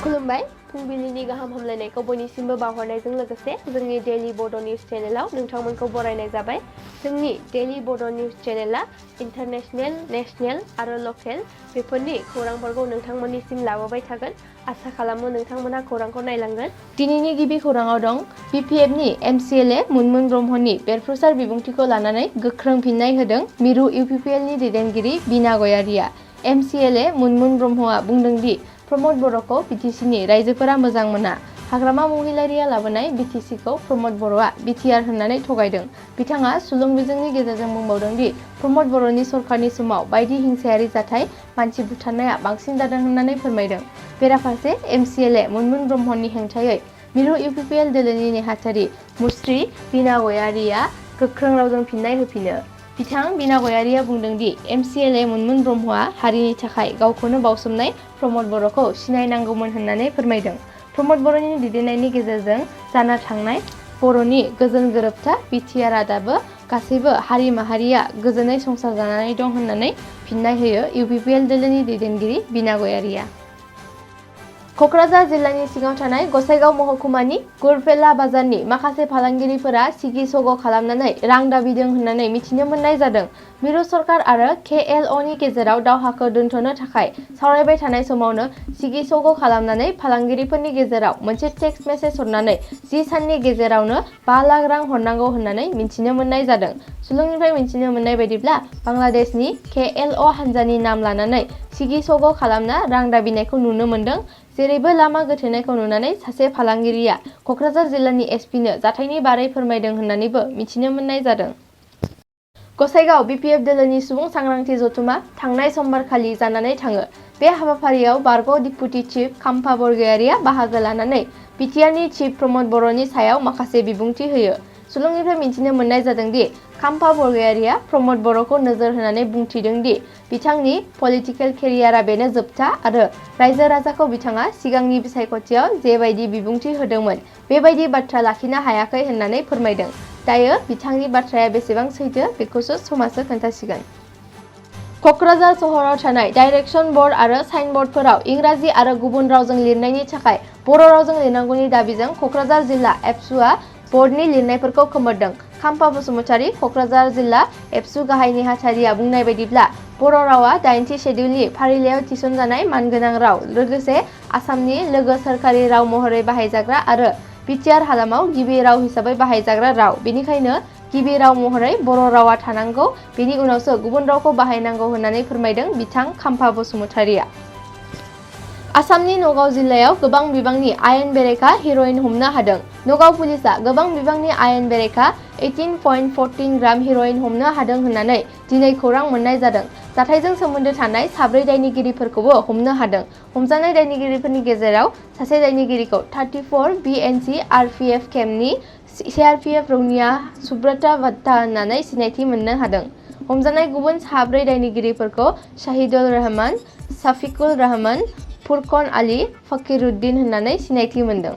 खुलुमबाय फुंबिलिनि गाहाम हामलायनायखौ बयनिसिमबो बावहरनायजों लोगोसे जोंनि डेली बड' निउज चेनेलाव नोंथांमोनखौ बरायनाय जाबाय। जोंनि डेली बड' निउज चेनेला इन्टारनेशनेल, नेशनेल आरो लकेल बेफोरनि खौरांफोरखौ नोंथांमोननिसिम लाबोबाय थागोन। आसा खालामो नोंथांमोना खौरांखौ नायलांगोन। दिनैनि गिबि खौराङाव दं BPFनि MCLA मुनमुन ब्रह्मनि बेरफ्रुसार बिबुंथिखौ लानानै गोख्रों फिननाय होदों मिरु UPPLनि दैदेनगिरि बिना गयारिया। MCLA मुनमुन ब्रह्मआ बुंदों दि प्रमद बर'खौ BTCनि रायजोफोरा मोजां मोना। हाग्रामा महिलारिया लाबोनाय BTCखौ प्रमद बर'आ BTR होननानै थगायदों। बिथाङा सुलुं बिजोंनि गेजेरजों बुंबावदों दि प्रमद बर'नि सरकारनि समाव बायदि हिंसायारि जाथाय मानसि बुथारनाया बांसिन जादों होननानै फोरमायदों। बेराफारसे MCLA मुनमुन ब्रह्मनि हेंथायै मिरु UPPL दोलोनि नेहाथारि मुस्रि बिना गयारिया गोख्रों रावजों फिननाय होफिनो। बिथां बिना गयारिया बुंदों दि MCLA मुनमुन ब्रह्मआ हारिनि थाखाय गावखौनो बावसोमनाय प्रमद बर'खौ सिनायनांगौमोन होननानै फोरमायदों। प्रमद बर'नि दैदेननायनि गेजेरजों जाना थांनाय बर'नि गोजोन गोरोबथा BTRआ दाबो गासैबो हारि माहारिया गोजोनै संसार जानानै दं होननानै फिननाय होयो UPPL दोलोनि दैदेनगिरि बिना गयारिया। क'क्राझार जिल्लानि सिङाव थानाय गसाइगाव महकुमानि गुरफेला बाजारनि माखासे फालांगिरिफोरा सिगि सग' खालामनानै रां दाबिदों होननानै मिथिनो मोननाय जादों। मिरु सरकार आरो KLOनि गेजेराव दावहाखौ दोनथ'नो थाखाय सावरायबाय थानाय समावनो सिगि सग' खालामनानै फालांगिरिफोरनि गेजेराव मोनसे टेक्स्ट मेसेज हरनानै 10 साननि गेजेरावनो 5 लाख रां हरनांगौ होननानै मिथिनो मोननाय जादों। सुलुंनिफ्राय मिथिनो मोननाय बायदिब्ला बांलादेशनि KLO हानजानि नाम लानानै सिगि सग' खालामना रां दाबिनायखौ नुनो मोन्दों। जेरैबो लामा गोथेनायखौ नुनानै सासे फालांगिरिया क'क्राझार जिल्लानि SPनो जाथायनि बारै फोरमायदों होननानैबो मिथिनो मोननाय जादों। गसाइगाव BPF दोलोनि सुबुं सांग्रांथि जथुमा थांनाय समबारखालि जानानै थाङो। बे हाबाफारियाव बारग' डिप्युटि चिफ खाम्फा बरगयारिया बाहागो लानानै BTRनि चिफ प्रमद बर'नि सायाव माखासे बिबुंथि होयो। सुलुंनिफ्राय मिथिनो मोननाय जादों दि खाम्फा बरगयारिया प्रमद बर'खौ नोजोर होनानै बुंथिदों दि बिथांनि पलिटिकेल केरियारआ बेनो जोबथा आरो रायजो राजाखौ बिथाङा सिगांनि बिसायख'थियाव जेबायदि बिबुंथि होदोंमोन बेबायदि बाथ्रा लाखिनो हायाखै होननानै फोरमायदों। दायो बिथांनि बाथ्राया बेसेबां सैथो बेखौसो समाजो खोन्थासिगोन। क'क्राझार सहराव थानाय डाइरेक्सन बर्ड आरो साइनबर्डफोराव इंराजि आरो गुबुन रावजों लिरनायनि थाखाय बर' रावजों लिरनांगौनि दाबिजों क'क्राझार जिल्ला एबसुआ बर्डनि लिरनायफोरखौ खोमोरदों। खाम्फा बसुमतारी क'क्राझार जिल्ला एबसु गाहाय नेहाथारिया बुंनाय बायदिब्ला बर' रावा 8थि शेड्युलनि फारिलाइयाव थिसनजानाय मानगोनां राव लोगोसे आसामनि लोगो सोरखारि राव महरै बाहायजाग्रा आरो BTR हालामाव गिबि राव हिसाबै बाहायजाग्रा राव। बेनिखायनो गिबि राव महरै बर' रावा थानांगौ बेनि उनावसो गुबुन रावखौ बाहायनांगौ होननानै फोरमायदों बिथां खाम्फा बसुमतारीया। आसामनि नगाव जिल्लायाव गोबां बिबांनि आयेन बेरेखा हेर'इन हमनो हादों। नगाव पुलिसआ गोबां बिबांनि आयेन बेरेखा 18.14 ग्राम हेर'इन हमनो हादों होननानै दिनै खौरां मोननाय जादों। जाथायजों सोमोन्दो थानाय 4 दायनिगिरिफोरखौबो हमनो हादों। हमजानाय दायनिगिरिफोरनि गेजेराव सासे दायनिगिरिखौ 34 BNC RPF केम्पनि CRPF रौनिया सुब्रता भट्टा होननानै सिनायथि मोननो हादों। हमजानाय गुबुन 4 दायनिगिरिफोरखौ शाहिदुल रहमान, शफिकुल रहमान, फुरकन आली, फकीरुद्दीन होननानै सिनायथि मोनदों।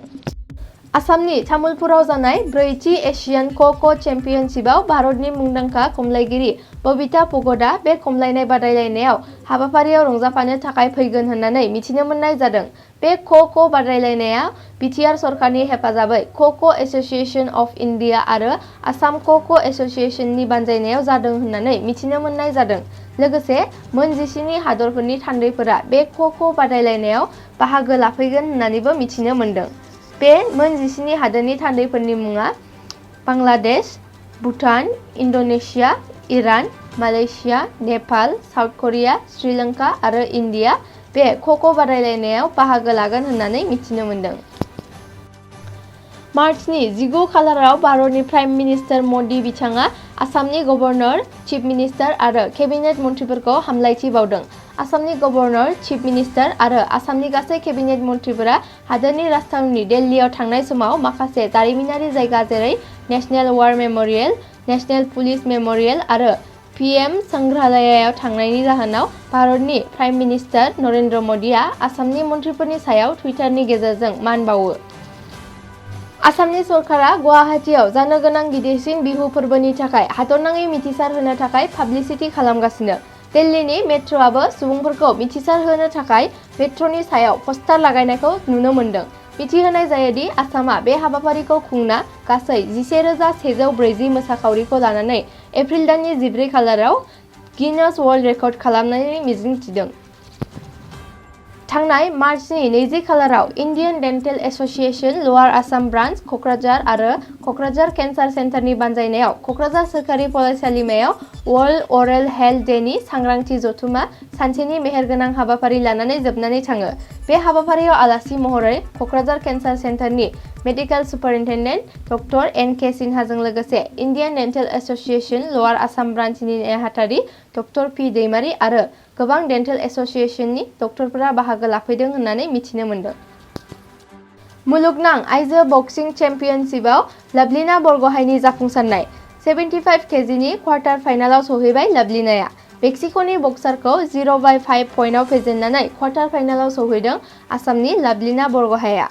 आसामनि तामुलपुराव जानाय 4थि एशियान क' चेम्पियनशिपआव भारतनि मुंदांखा खमलायगिरि बबिता फगटआ बे खमलायनाय बादायलायनायाव हाबाफारियाव रंजाफानो थाखाय फैगोन होननानै मिथिनो मोननाय जादों। बे क' बादायलायनाया BTR सरकारनि हेफाजाबै क' एस'सिएशन अफ इन्डिया आरो आसाम क' एस'सिएशननि बानजायनायाव जादों होननानै मिथिनो मोननाय जादों। लोगोसे मोन 17 हादरफोरनि थान्दैफोरा बे क' बादायलायनायाव बाहागो लाफैगोन होननानैबो मिथिनो मोन्दों। बे मोन 17 हादोरनि थान्दैफोरनि मुङा Bangladesh, Bhutan, Indonesia, Iran, Malaysia, Nepal, South Korea, Sri Lanka आरो इन्डिया बे क' बादायलायनायाव बाहागो लागोन होननानै मिथिनो मोन्दों। मार्चनि 19 खालाराव भारतनि प्राइम मिनिस्टार मदि बिथाङा आसामनि गभर्नर, चिफ मिनिस्टार आरो केबिनेट मन्थ्रिफोरखौ हामलायथि बावदों। आसामनि गभर्नर, चिफ मिनिस्टार आरो आसामनि गासै केबिनेट मन्थ्रिफोरा हादोरनि राजथावनि दिल्लीयाव थांनाय समाव माखासे जारिमिनारि जायगा जेरै national war memorial, national police memorial आरो PM संग्रहालयआव थांनायनि जाहोनाव भारतनि प्राइम मिनिस्टार नरेन्द्र मदिआ आसामनि मन्थ्रिफोरनि सायाव टुइटारनि गेजेरजों मान बावो। आसामनि सरकारा गुवाहाटीआव जानो गोनां गिदिरसिन बिहु फोरबोनि थाखाय हादरनाङै मिथिसार होनो थाखाय पाब्लिसिटि खालामगासिनो। दिल्लीनि मेट्र'आबो सुबुंफोरखौ मिथिसार होनो थाखाय मेट्र'नि सायाव पस्टार लागायनायखौ नुनो मोन्दों। मिथिहोनाय जायोदि आसामआ बे हाबाफारिखौ खुंना गासै 11,140 मोसाखावरिखौ लानानै एप्रिल दाननि 14 खालाराव गिनेस वर्ल्ड रेकर्ड खालामनायनि मिजिं थिदों। थांनाय मार्चनि 20 खालाराव इन्डियान डेन्टेल एस'सिएशन लवार आसाम ब्रान्च क'क्राझार आरो क'क्राझार केन्सार सेन्टारनि बानजायनायाव क'क्राझार सोरखारि फरायसालिमायाव वर्ल्ड अरेल हेल्थ डेनि सांग्रांथि जथुमा सानसेनि मेहेरगोनां हाबाफारि लानानै जोबनानै थाङो। बे हाबाफारियाव आलासि महरै क'क्राझार केन्सार सेन्टारनि मेडिकेल सुपारिनटेन्डेन्ट डक्टर एन.के. सिन्हाजों लोगोसे इन्डियान डेन्टेल एस'सिएशन लवार आसाम ब्रान्चनि नेहाथारि डक्टर पि. दैमारि आरो गोबां डेन्टेल एस'सिएशननि डक्टरफोरा बाहागो लाफैदों होननानै मिथिनो मोन्दों। मुलुगनां आइजो बक्सिं चेम्पियनशिपआव लाभलिना बरग'हाइनि जाफुंसारनाय 75 केजिनि क्वार्टार फाइनालाव सौहैबाय लाभलिनाया। मेक्सिक'नि बक्सारखौ 0/5 पइन्टआव फेजेननानै क्वार्टार फाइनालाव सौहैदों आसामनि लाभलिना बरग'हाइआ।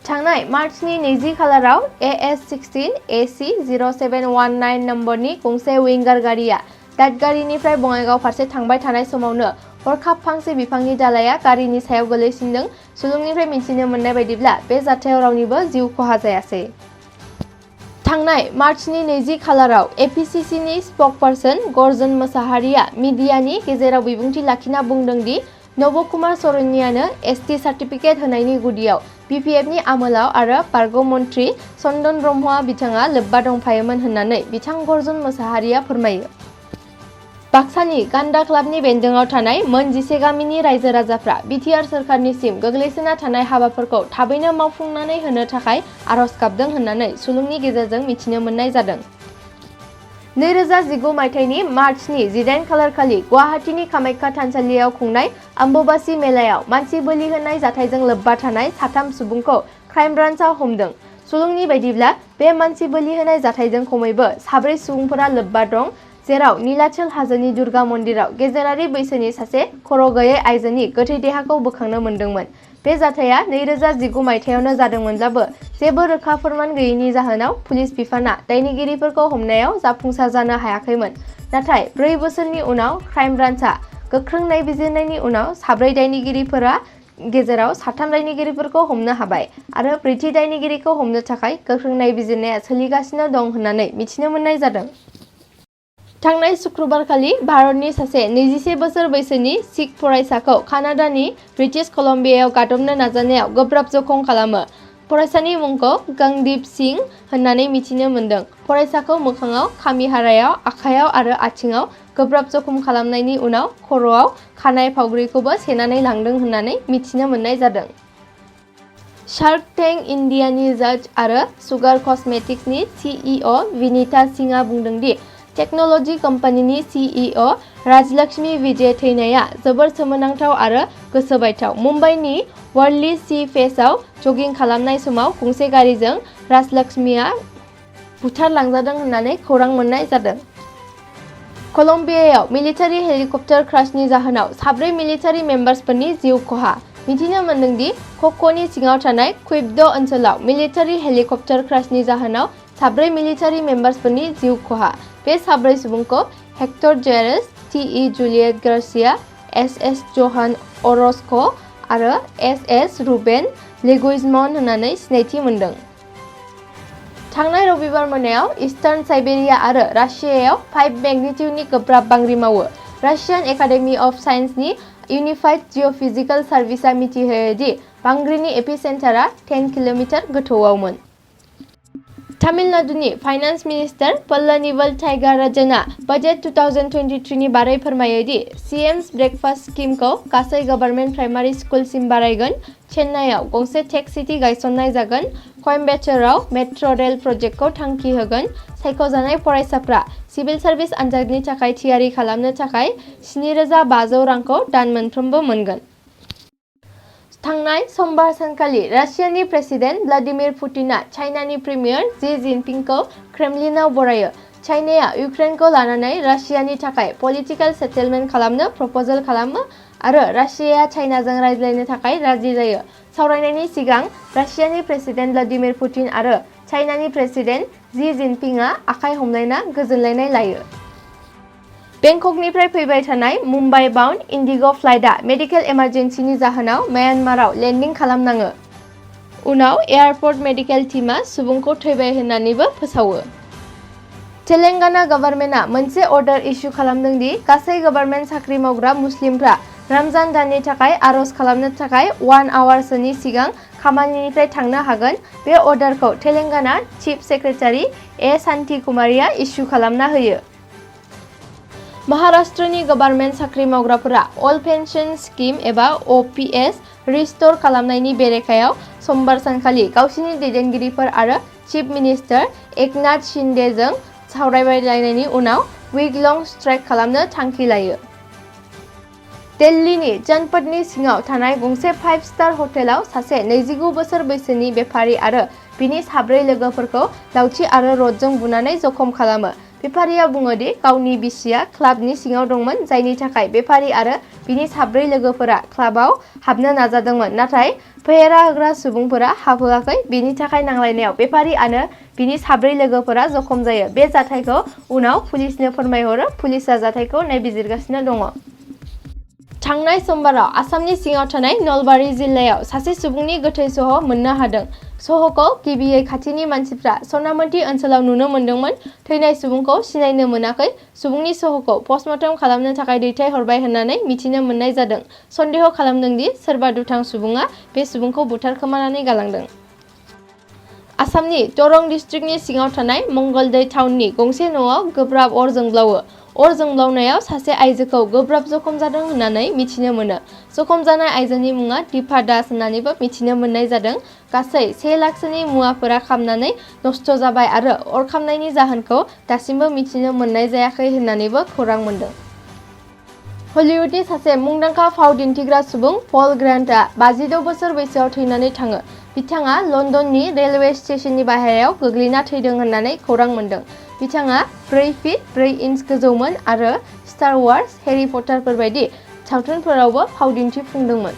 थांनाय मार्चनि 20 खालाराव AS16 AC 0719 नम्बरनि गंसे विंगार गारिया दादगारिनिफ्राय बङाइगाव फारसे थांबाय थानाय समावनो हरखाब फांसे बिफांनि दालाइया गारिनि सायाव गोलैसिनदों। सुलुंनिफ्राय मिथिनो मोननाय बायदिब्ला बे जाथायाव रावनिबो जिउ खहा जायासै। थांनाय मार्चनि 20 खालाराव APCCनि स्पकपारसन गर्जन मोसाहारिया मिडियानि गेजेराव बिबुंथि लाखिना बुंदों दि नब कुमार सरन्यानो ST सार्टिफिकेट होनायनि गुदियाव BPFनि आमोलाव आरो बारग' मन्त्रि चन्दन ब्रह्मआ बिथाङा लोब्बा दंफायोमोन होननानै बिथां गर्जन मोसाहारिया फोरमायो। बाक्सानि गान्दा क्लाबनि बेन्दोङाव थानाय मोन 11 गामिनि रायजो राजाफ्रा बिटिआर सोरखारनिसिम गोग्लैसोना थानाय हाबाफोरखौ थाबैनो मावफुंनानै होनो थाखाय आर'ज गाबदों होननानै सुलुंनि गेजेरजों मिथिनो मोननाय जादों। 2019 मायथाइनि मार्चनि 18 खालारखालि गुवाहाटीनि कामाख्या थानसालियाव खुंनाय अम्बुबाची मेलायाव मानसि बोलि होनाय जाथायजों लोब्बा थानाय 3 सुबुंखौ क्राइम ब्रान्चआ हमदों। सुलुंनि बायदिब्ला बे मानसि बोलि होनाय जाथायजों खमैबो 4 सुबुंफोरा लोब्बा दं, जेराव नीलाचल हाजोनि दुर्गा मन्दिराव गेजेरारि बैसोनि सासे खर' गैयै आइजोनि गोथै देहाखौ बोखांनो मोन्दोंमोन। बे जाथाया 2019 मायथाइयावनो जादोंमोनब्लाबो जेबो रोखा फोरमान गैयैनि जाहोनाव पुलिस बिफाना दायनिगिरिफोरखौ हमनायाव जाफुंसार जानो हायाखैमोन। नाथाय 4 बोसोरनि उनाव क्राइम ब्रान्चआ गोख्रों नायबिजिरनायनि उनाव 4 दायनिगिरिफोरा गेजेराव 3 दायनिगिरिफोरखौ हमनो हाबाय आरो 4थि दायनिगिरिखौ हमनो थाखाय गोख्रों नायबिजिरनाया सोलिगासिनो दं होननानै मिथिनो मोननाय जादों। थांनाय शुक्रबारखालि भारतनि सासे 21 बोसोर बैसोनि सिख फरायसाखौ कानाडानि ब्रिटिश कलम्बियायाव गादबनो नाजानायाव गोब्राब जखम खालामो। फरायसानि मुंखौ गंदीप सिंह होननानै मिथिनो मोन्दों। फरायसाखौ मोखाङाव, खामिहारायाव, आखायाव आरो आथिङाव गोब्राब जखम खालामनायनि उनाव खर'आव खानाय फावग्रिखौबो सेनानै लांदों होननानै मिथिनो मोननाय जादों। शार्क टेंक इन्डियानि जज आरो सुगार कस्मेटिक्सनि CEO विनीता सिंहआ बुंदों दि टेक्न'ल'जी कम्पानिनि CEO राजलक्ष्मी विजय थैनाया जोबोर सोमोनांथाव आरो गोसो बायथाव। मुम्बाइनि वर्ली सी फेसआव जगिं खालामनाय समाव गंसे गारिजों राजलक्ष्मीआ बुथारलांजादों होननानै खौरां मोननाय जादों। कलम्बियायाव मिलिटारि हेलिकप्टार क्राशनि जाहोनाव 4 मिलिटारि मेम्बार्सफोरनि जिउ खहा। मिथिनो मोन्दों दि क'क'नि सिङाव थानाय क्विब्ड' ओनसोलाव मिलिटारि हेलिकप्टार क्राशनि जाहोनाव 4 मिलिटारि मेम्बार्सफोरनि जिउ खहा। बे 4 सुबुंखौ Hector Jerez, TE Juliet Garcia, SS जहान अरस्क' आरो SS रुबेन लेगुइजमन होननानै सिनायथि मोन्दों। थांनाय रबिबार मोनायाव इस्टार्न साइबेरिया आरो रासियायाव 5 मेग्निटिउडनि गोब्राब बांग्रि मावो। रासियान एकाडेमि अफ साइन्सनि इउनिफाइड जिअ'फिजिकेल सार्भिसआ मिथिहोयो दि बांग्रिनि एपिसेन्टारआ 10 किल'मिटार गोथौआवमोन। तामिलनाडुनि फाइनान्स मिनिस्टार पल्लनिवल थाइगाराजनआ बाजेट 2023 नि बारै फोरमायो दि CM's ब्रेकफास्ट स्किमखौ गासै गभर्नमेन्ट प्राइमारि स्कुलसिम बारायगोन, चेन्नाईआव गंसे टेक सिटी गायसननाय जागोन, कयम्बेटराव मेट्र' रेल प्रजेक्टखौ थांखि होगोन, सायख'जानाय फरायसाफ्रा सिभिल सार्भिस आनजादनि थाखाय थियारि खालामनो थाखाय 7,500 रांखौ दान मोनफ्रोमबो मोनगोन। थांनाय समबार सानखालि रासियानि प्रेसिडेन्ट व्लादिमिर पुतिनआ चाइनानि प्रिमियार जी जिनपिंखौ क्रेमलिनआव बरायो। चाइनाया इउक्रेनखौ लानानै रासियानि थाखाय पलिटिकेल सेटेलमेन्ट खालामनो प्रप'जल खालामो आरो रासियाया चाइनाजों रायज्लायनो थाखाय राजि जायो। सावरायनायनि सिगां रासियानि प्रेसिडेन्ट व्लादिमिर पुतिन आरो चाइनानि प्रेसिडेन्ट जी जिनपिंआ आखाइ हमलायना गोजोनलायनाय लायो। बेंककनिफ्राय फैबाय थानाय मुम्बाइ बाउन्ड इन्डिग' फ्लाइटआ मेडिकेल इमारजेन्सिनि जाहोनाव म्यानमाराव लेन्डिं खालामनाङो। उनाव एयारपर्ट मेडिकेल टीमआ सुबुंखौ थैबाय होननानैबो फोसावो। तेलेंगाना गभर्नमेन्टआ मोनसे अर्डार इस्यु खालामदों दि गासै गभर्नमेन्ट साख्रि मावग्रा मुस्लिमफ्रा रमजान दाननि थाखाय आर'ज खालामनो थाखाय 1 आवारसोनि सिगां खामानिनिफ्राय थांनो हागोन। बे अर्डारखौ तेलेंगाना चिफ सेक्रेटारि ए शान्ति कुमारीआ इस्यु खालामना होयो। महाराष्ट्रनि गभर्नमेन्ट साख्रि मावग्राफोरा अल पेन्शन स्किम एबा अपिएस रिस्ट'र खालामनायनि बेरेखायाव समबार सानखालि गावसिनि दैदेनगिरिफोर आरो चिफ मिनिस्टार एकनाथ शिन्डेजों सावरायलायनायनि उनाव वीक लं स्ट्राइक खालामनो थांखि लायो। दिल्लीनि जनपदनि सिङाव थानाय गंसे 5-स्टार हटेलाव सासे 29 बोसोर बैसोनि बेफारि आरो बिनि 4 लोगोफोरखौ लावथि आरो रडजों बुनानै जखम खालामो। बेफारिया बुङो दि गावनि बिसिया क्लाबनि सिङाव दंमोन, जायनि थाखाय बेफारि आरो बिनि 4 लोगोफोरा क्लाबाव हाबनो नाजादोंमोन, नाथाय फेहेरा होग्रा सुबुंफोरा हाबहोआखै। बेनि थाखाय नांलायनायाव बेफारि आरो बिनि 4 लोगोफोरा जखम जायो। बे जाथायखौ उनाव पुलिसनो फोरमायहरो। पुलिसआ जाथायखौ नायबिजिरगासिनो दङ। थांनाय समबाराव आसामनि सिङाव थानाय नलबारि जिल्लायाव सासे सुबुंनि गोथै सह मोननो हादों। सहखौ गिबियै खाथिनि मानसिफ्रा सनामती ओनसोलाव नुनो मोनदोंमोन। थैनाय सुबुंखौ सिनायनो मोनाखै। सुबुंनि सहखौ पस्टमर्टम खालामनो थाखाय दैथायहरबाय होननानै मिथिनो मोननाय जादों। सन्देह खालामदों दि सोरबा दुथां सुबुङा बे सुबुंखौ बुथारखोमानानै गालांदों। आसामनि दरं डिस्ट्रिक्टनि सिङाव थानाय मंगलदै टाउननि गंसे न'आव गोब्राब अर जोंब्लावो। अर जोंब्लावनायाव सासे आइजोखौ गोब्राब जखम जादों होननानै मिथिनो मोनो। जखम जानाय आइजोनि मुङा दीपा दास होननानैबो मिथिनो मोननाय जादों। गासै 1 लाखसोनि मुवाफोरा खामनानै नष्ट जाबाय आरो अर खामनायनि जाहोनखौ दासिमबो मिथिनो मोननाय जायाखै होननानैबो खौरां मोनदों। हलिउडनि सासे मुंदांखा फाव दिन्थिग्रा सुबुं पल ग्रान्टआ 56 बोसोर बैसोआव थैनानै थाङो। बिथाङा लन्दननि रेलवे स्टेशननि बायह्रायाव गोग्लैना थैदों होननानै खौरां मोनदों। बिथाङा 4 फीट 4 इन्च गोजौमोन आरो स्टार वार्स, हैरी पटारफोर बायदि सावथुनफोरावबो फाव दिन्थिफुंदोंमोन।